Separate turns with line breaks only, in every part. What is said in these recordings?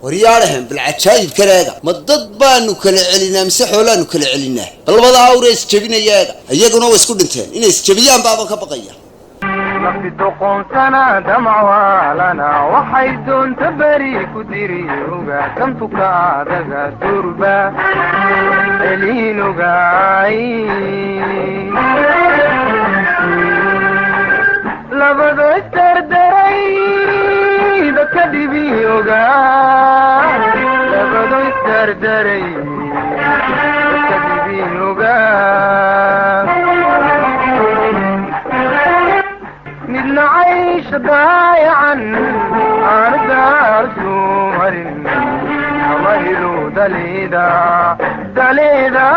Waryaadhahan, bal cajaayib kaleega, ma dad baanu kala celinaa mise xoolaanu kala celinaa? Bal labada awre isjebinayaega, iyaguna way isku dhinteen. Inay isjebiyaan baaba ka baqaya.
Nafti doqonsana damcwaalana waxay doonta beri ku diri oga, tantuka adaga durba celinogaay. Labado isdardaray dadka dhibi ogaa, labado isdardaray dadka dhibi ogaa. Midna caysha daayacan aanu daarsu marin kama helo daleeda daleeda.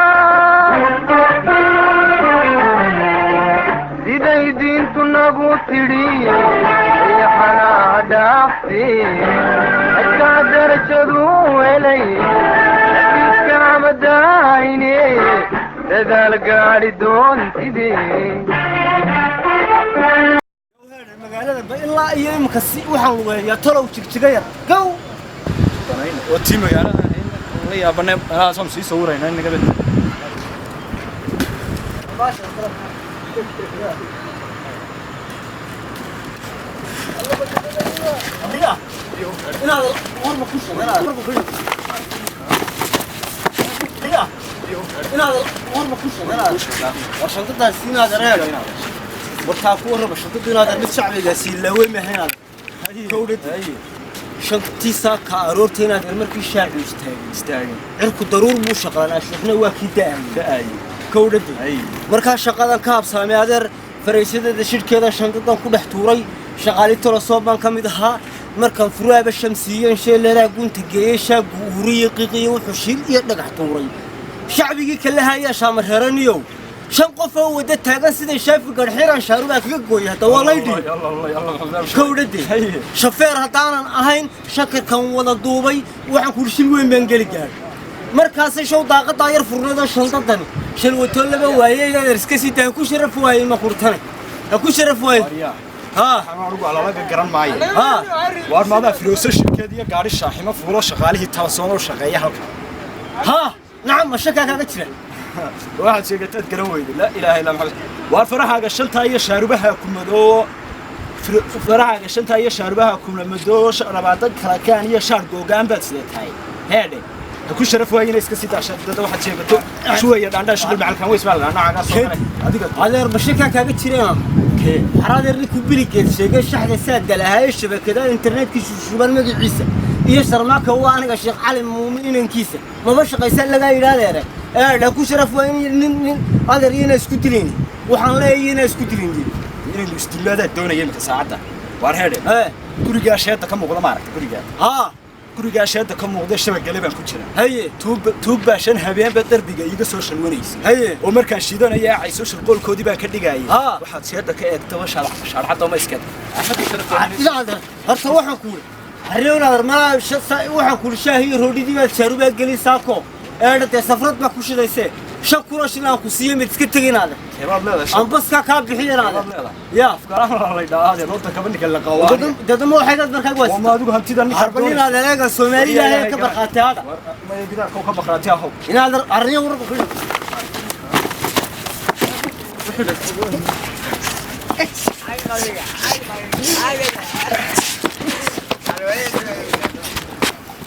Siday diintu nagu tidhi riixanaa dhaafte, xaggaa darajadu helay iskaamadaayne, dadaal gaadhi doontide.
Magaalada ba ilaa iyo imika si waxaan lugeeyaa talow Jigjiga Yar gow.
Oo tii magaalada la yaabanay meelahaasaan sii sawirayna inaga bed.
Inaad warba ku sheeg, warba ku sheeg, inaad warba ku sheeg. War shantadaas inaad reer wartaa ku warraba shantadu inaad mid shacbiga siilaawey maaha inaad gowdhad shantii saaka aroorta inaad markii shaacu istaagay, cirku daruur buu shaqlanaa, shuuxna waa kii da'ayay gowdhadi. Markaa shaqadan ka habsaamay adeer, faraysadeeda shidhkeeda shandadan ku dhex tuuray. Shaqaali tolosoo baan ka mid ahaa. Markaan furaaba shamsiiyeen, sheeleeraa gunta geeyey, shaagu uuriyey, qiiqiyo wuxuu shiil iyo dhagax tuuray. Shacbigii kale hayaa shaamareeraniyow, shan qof oo wada taagan siday shaafi garxiran shaarubaa kaga gooyay. Hadda waa laydhi kowdhade, shafeer haddaanan ahayn shakarkan wada duubay. Waxaan kuuri shil weyn baan geli gaadhay. Markaasay show daaqadaa yar furnaydoo shandadani shalwatoo laba waayey inaad iska sii daa ku sharaf waayey. Ma kurtane ha ku sharaf waayey haa.
Anigu alalaga garan maayo.
Haa.
Waar maadaa firooso shirkeed iyo gaadhi shaaximo fuulo shaqaalihii Talasoon oo shaqeeya halkan?
Haa, nacam, ma shakaa kaaga jira?
Waxaad sheegataad garan weyday. Laa ilaaha illa Maxamed. Waar farahaaga shantaa iyo shaarubaha ku madoo, farahaaga shantaa iyo shaarubaha kuna madoo, labaatan kala kaan iyo shaar googaan baad sidee tahay. Heedhe, ha ku sharaf waayina iska sii daasha dada. Waxaad sheegato shuwaya dhaandhaa shughul macalkan weys baa la dhaanaa soo galay adiga.
Adeer, ma shakaa kaaga jira? Waxaa adeer ninkuu biligeed sheegay shaxda saadga lahaaye shabakadaha internetka shushuban magaciisa iyo Sharmaaka waa aniga Sheekh Cali Muumin inankiisa. Maba shaqaysan lagaa yidhi adeere. Ee ku sharaf waa in nin nin adeer iyana isku dilayni, waxaan leeyahay iyana isku dilayni.
Inaynu isdilaadaa doonaya imika saacadda. Waar heedhe,
ee
gurigaa sheeda ka muuqda, maaragta gurigaa?
Haa.
Gurigaa sheeda ka muuqda shabagale baan ku jira.
Haye.
Tuub tuug baa shan habeenba darbiga iiga soo shalwanaysa.
Haye.
Oo markaan shidanaya acayso shirqoolkoodii baan ka dhigayay.
Haa.
Waxaad sheeda ka eegtaba shaarcadda ma iskeed.
Adeer, horta waxaan ku yidhi harrewn adeer malaa waxaan ku yidhi shaahi iyo roodhidii baad shaarubaa gelin saako. Eedha dee safrad baa ku shidaysee, 5,000 oo shilin aan ku siiyey mid iska tegin adeer.
Keebaad leedahay?
Aan baskaa kaa bixiyan adeer.
Leedahay?
Ya.
Afkaraha la dhahaa waddanka ninka la qawaani.
Dadama waxay dad markaa
waa ma
waa
adigu hantida ninka
harbal inaad adeega Soomaaliya ilaahay ka barqaatay hada.
Maya, gidaarka ka baqraati ahow.
Inaad arrin warba ku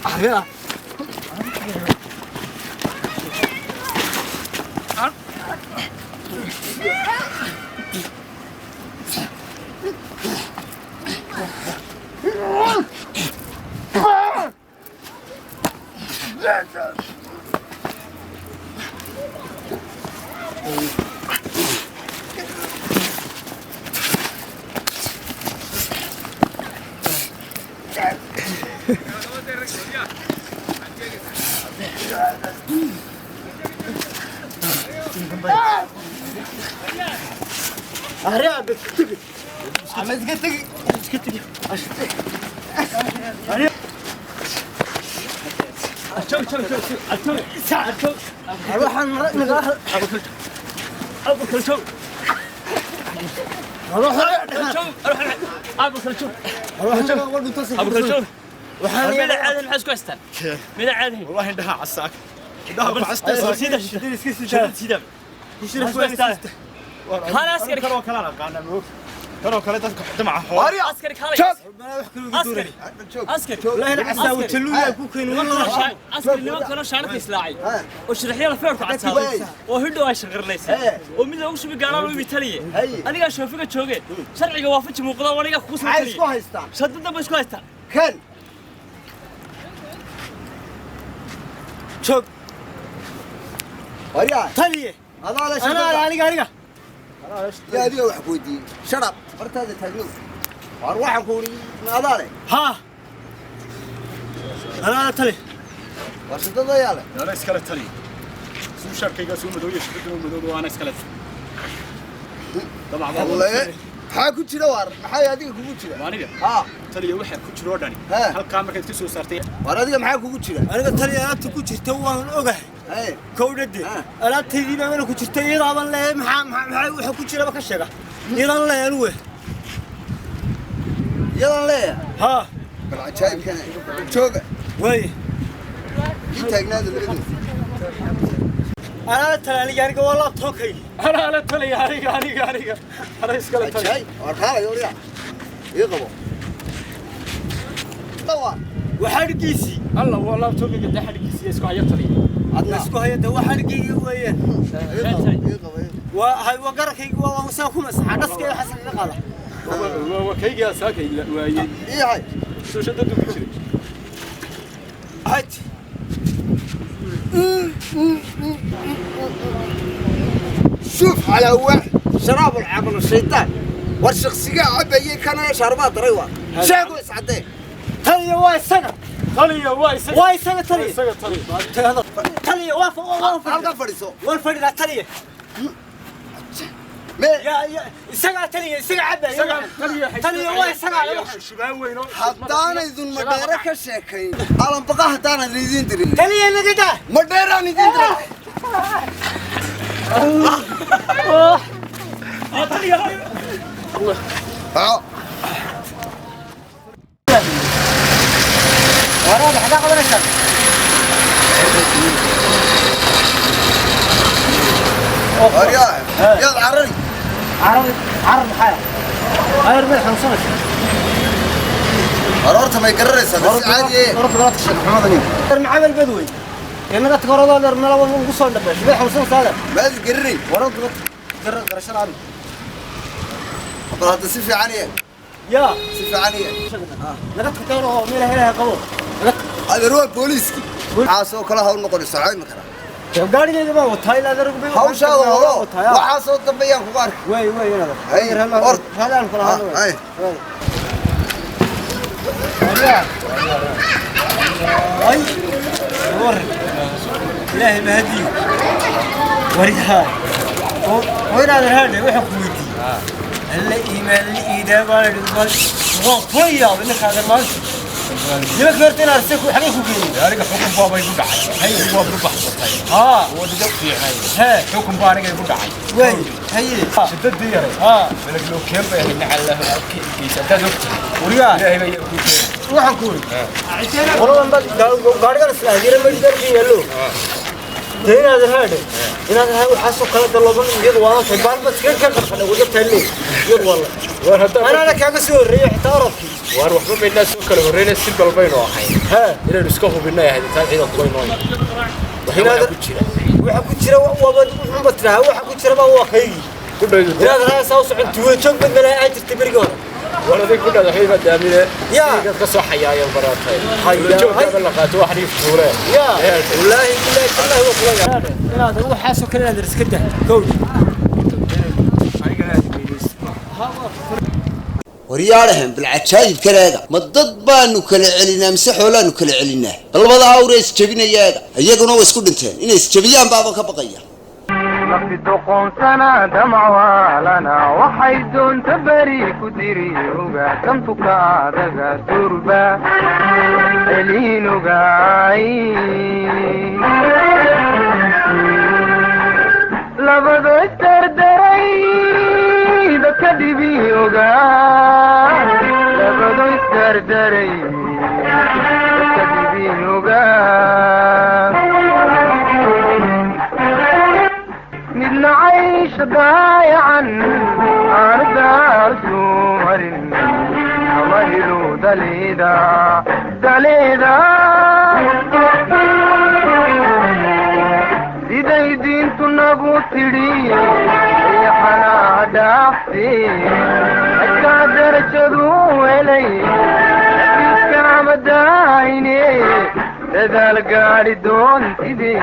Arriya. Arriya iska tagi. Ama iska tagi. Iska tagi. Arriya. Joog joog joog joog. Waxaan naga
Abu kala joog. Abu kala joog. Abu kala joog.
Waxaan
Mida caadi maxaa isku haystaan? Mida caadi.
Wallahi indhaha casaak. Indhaha ku castay.
Sida sida sida. Hal askari.
Kanoo kale aan aqaanaa moog. Kanoo kale dadka damaca xoolaha.
Askari kaalay. Askari. Askari.
Wallahi casaawo taluuya ku keenay
Niman askari niman kale shaanka islaacay. Oo sharaxyada feerku cadsaaday. Oo hidho ay shaqirnaysay. Oo mid lagu shubi gaaraan u imitaliye. Aniga shoofiga jooge. Sharciga waafaji muuqda oo aniga ku soo
Maxay isku
taliye.
haystaan?
Shadada ba isku haystaan.
Kan
Joog.
waryaa
Taliye.
adaa la
Anaa
shandada.
aniga aniga.
Yaa adiga wax ku weydiiyey. Shut up. Bartaada taagnow. War waxaan ku weydiiyey ma adaa leh?
Ha. Anaa tali.
War shandada yaa leh?
Ana iskale tali. Suu sharkayga suu madow iyo shirkaduna madow ana iskale. Damac baa.
Wallahi maxaa ku jira war? Maxaa adiga kugu jira?
Aniga
Ha.
taliya waxa ku jiro oo dhani.
He.
Halkaa markaad ka soo saartay
War adiga maxaa kugu jira?
Aniga tali alaabta ku jirta waan ogahay.
Hey.
Kowdhade.
Ha.
Alaabtaydii baa ku jirta iyadaaban leeyahay maxaa maxaa waxa ku jiraba ka sheega. Iyadaan leeyahay anigu.
Iyadan leeyahay.
Ha.
Bal cajaa'ibkan jooga.
Way.
Ii taagnaada labadooda.
Anaa tali aniga aniga waa laabtoobkayga.
Ana la taliya aniga aniga aniga. Ana iskale taliya.
Cajaa'ib. War kaalay waryaa. Ii qabo. War.
Waxaa dhigiisii.
Alla waa laabtoobkayga dee xadhigiisa isku haya taliya.
Adna.
Isku haya de waxaa dhigayga weeyaan.
Ii qabo. Ii qabo.
Waa hay waa garankayga waa waa saa ku masaxa dhaskayga xasan iga qaada.
Waa kayga saakay waayay.
Ii hay.
Soo shadadu ku jiray.
Haj.
شوف على واحد شراب العقل الشيطان والشخصية عبي كان شربات دريوة شاقو يسعدين
Taliya waa isaga.
Taliya waa isaga.
Waa isaga taliya.
Isaga taliya.
Taliya waa waa
halka fadhiiso
waan fadhidaa taliya.
mee
Ya ya isaga taliya isaga cabaya.
Taliya
Taliya waa isaga.
Shubaan weyn oo
haddaanaydun madheere ka sheekayn alanbaqa haddaanan idiin dirin
Taliya naga daa.
madheeraan idiin dirin. Bao.
Waraa maxaa qabanaysaa?
Waryaa yaad carari.
Carab carab maxaa? Ayar madax xanuunsanaysa.
War horta may garanaysaa bas caadi ee.
Wararka galaadka sheeg xumadani. Dar macamal badwey. Inaga tagoorada dheer meel walba ugu soo dhabeeyo. Madax xanuunsanaysaa.
Maad garanay.
Wararka gar garasho aan.
Bal hadda si fiican ee.
Ya.
Si fiican ee.
Naga tagtay oo meel helaha qabo. Naga
Adeer waa booliiskii. Waxaasoo kale hawl noqonaysa caadi ma karaa.
Gaarigayga baan wataa ilaa adeer ugu
Hawshaada wado. Waxaasoo dambeeyaan kugu arki.
Way way inaad.
Hay, ord.
Halaan kula hadlo.
Hay.
Ay. War. Ilaahay mahadi. Wariyaha. Oo inaad raadhay waxa ku weydiiyay. Alla iimaan li iidaa baa la dhigay. Waa qoyaa ninka adeer maanta. Nimanka horta inaad si ku xagee ku geeyay.
Aniga xukun baa bay ku dhacay. Hay waa ku baxsatay.
Ha.
Waa diga fiicnay.
He.
Xukun baa aniga igu dhacay.
Way. Haye.
Shidadii yaray.
Ha.
Malag loo keen bay ahayd nacallahu alkiisa. Hadaad ogtahay.
Wariyaha.
Ilaahay baa ku keenay.
Waxaan ku weydiiyay. Qoladan baa gaarigan isla hadiira ma darbi yaallo. Dee inaad raadhay. Inaad raadhay waxaasoo kale dalooban iyadu waa tahay baalba iskaga ka qarxan ugu taalley. Iyadu waa.
War hadda
Anana kaaga soo horreeyay xitaa orodkii.
War waxba baynaa soo kala horreynay si balbayno ahayn.
Ha.
Inaynu iska hubinay ahayd intaan ciidan kuba inoo. Waxa ku jira.
Waxa ku jira waa wuxuunba tiraha waxa ku jira baa waa kaygii.
Ku dhaydo.
Inaad raadhay saa u socon tuwe joog badbalay ay jirtay berigii hore.
War adig ku dhaydo waxba daamine.
Ya.
Igaad ka soo xayaayeen baratay.
Hayaa.
Joogga la qaato wax riif tuure.
Ya. Wallaahi billahi tallahi waa kula yaa. Inaad waxaasoo kale inaad iska dah. Kow.
Waryaalahan bal cajaa'ibkan eega. Ma dad baanu kala celinaa mise xoolaanu kala celinaa? Bal labada awree isjebinaya eega. Iyaguna way isku dhinteen. Inay isjebiyaan baaba ka baqaya.
Nafti doqonsana damcwaalana waxay doonta beri ku diri oga tantuka adaga durba celiin ogaay labado isdardaray dadka dhibi ogaa labado isdardaray. Nolosha daayacan aanu daarsu marin kama helo daleeda daleeda. Siday diintu nagu tidhi xanaa dhaafti xaggaa darajadu helay iskama daayne dadaal gaadhi doontide.